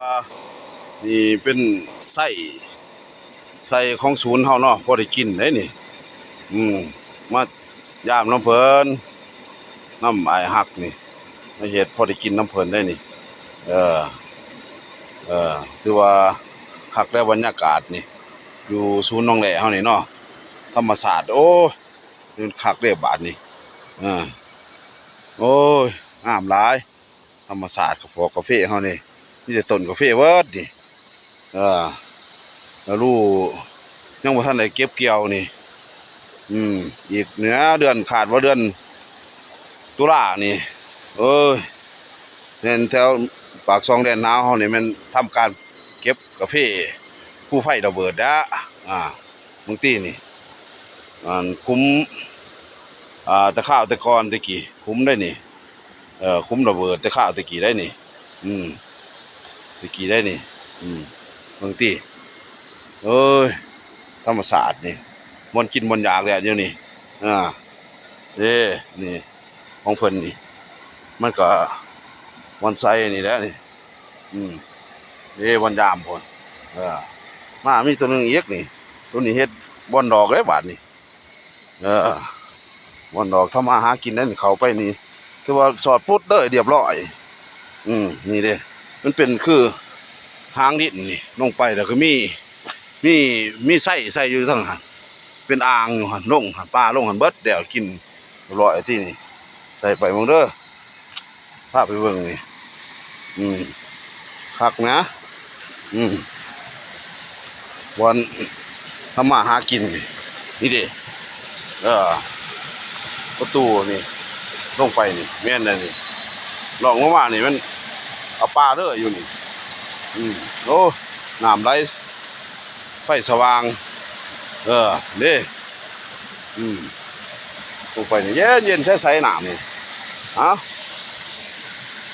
ອ່າ ນີ້ເປັນໄສ້ ໄສ້ຂອງສູນເຮົາເນາະ ພໍໄດ້ກິນໄດ໋ນີ້. ອືມ ມາຢາມນຳເພິ່ນ ນຳອ້າຍຮັກນີ້ ມາເຮັດພໍໄດ້ກິນນຳເພິ່ນໄດ໋ນີ້. ເອີ ເອີ ຖືວ່າຄັກແລ້ວ ບັນຍາກາດນີ້ ຢູ່ສູນໜອງແລເຮົານີ້ເນາະ ທຳມະຊາດ. ໂອ້ຍ ມັນຄັກເດ້ບາດນີ້. ເອີ ໂອ້ຍ ງາມຫຼາຍ ທຳມະຊາດ. ກະເພາະກາເຟເຮົານີ້ ມີແຕ່ຕົ້ນກາເຟເບິດນີ້. ເອີ ລະດູຍັງບໍ່ທັນໄດ້ເກັບກ່ຽວນີ້. ອືມ ອີກນີ້ນະ ເດືອນ ຄາດວ່າເດືອນຕຸລານີ້ ເອີຍ ແມ່ນແຖວປາກຊ່ອງແດນໜາວເຮົານີ້ ແມ່ນທຳການເກັບກາເຟ ພູໄຟລະເບີດແລ້ວ. ອ່າ ບາງທີນີ້ ອັນ ຂຸມ ອ່າ ແຕ່ຄາວແຕ່ກ່ອນແຕ່ກີ້ ຂຸມໄດ໋ນີ້. ເອີ ຂຸມລະເບີດແຕ່ຄາວແຕ່ກີ້ໄດ໋ນີ້. ອືມ ແຕ່ກີ້ໄດ໋ນີ້. ອືມ ເບິ່ງຕິ ເອີຍ ທຳມະຊາດນີ້ ບ່ອນກິນບ່ອນຢາກແລ້ວດຽວນີ້. ອ່າ ເດ້ ນີ້ຂອງເພິ່ນນີ້ ມັນກະບ່ອນໃສ່ນີ້ແຫຼະນີ້. ອືມ ເດ້ ບ່ອນຢາມພຸ້ນ. ເອີ ມາ ມີໂຕໜຶ່ງອີກນີ້ ໂຕນີ້ເຮັດບ່ອນດອກເດ້ບາດນີ້. ເອີ ບ່ອນດອກທຳມາຫາກິນໄດ້ນີ້ ເຂົ້າໄປນີ້ ຖືວ່າສອດປຸດເລີຍ ລຽບຮ້ອຍ. ອືມ ນີ້ເດ້ ມັນເປັນຄືຫາງດິນນີ້ ລົງໄປແລ້ວກໍມີ ມີ ມີໄຊ ໄຊຢູ່ທາງຫັ້ນ ເປັນອ່າງຢູ່ຫັ້ນ ລົງຫັ້ນ ປາລົງຫັ້ນເບິດແລ້ວ ກິນລຽບຮ້ອຍ. ທີ່ນີ້ໃສ່ໄປເບິ່ງເດີ. ພາໄປເບິ່ງນີ້ ອືມ ຄັກນະ ອືມ ບ່ອນທຳມາຫາກິນນີ້ ນີ້ເດ້. ເອີ ປະຕູນີ້ ລົງໄປນີ້ ແມ່ນແລ້ວນີ້ ລ່ອງລົງມານີ້ ມັນເອົາປາເລີຍຢູ່ນີ້. ອືມ ໂອ້ ນ້ຳໄຫຼ ໄຟສະຫວ່າງ ເອີ ເດ້ ອືມ ລົງໄປນີ້ເຢັນໆ ໃສໆ ນ້ຳນີ້. ເອົ້າ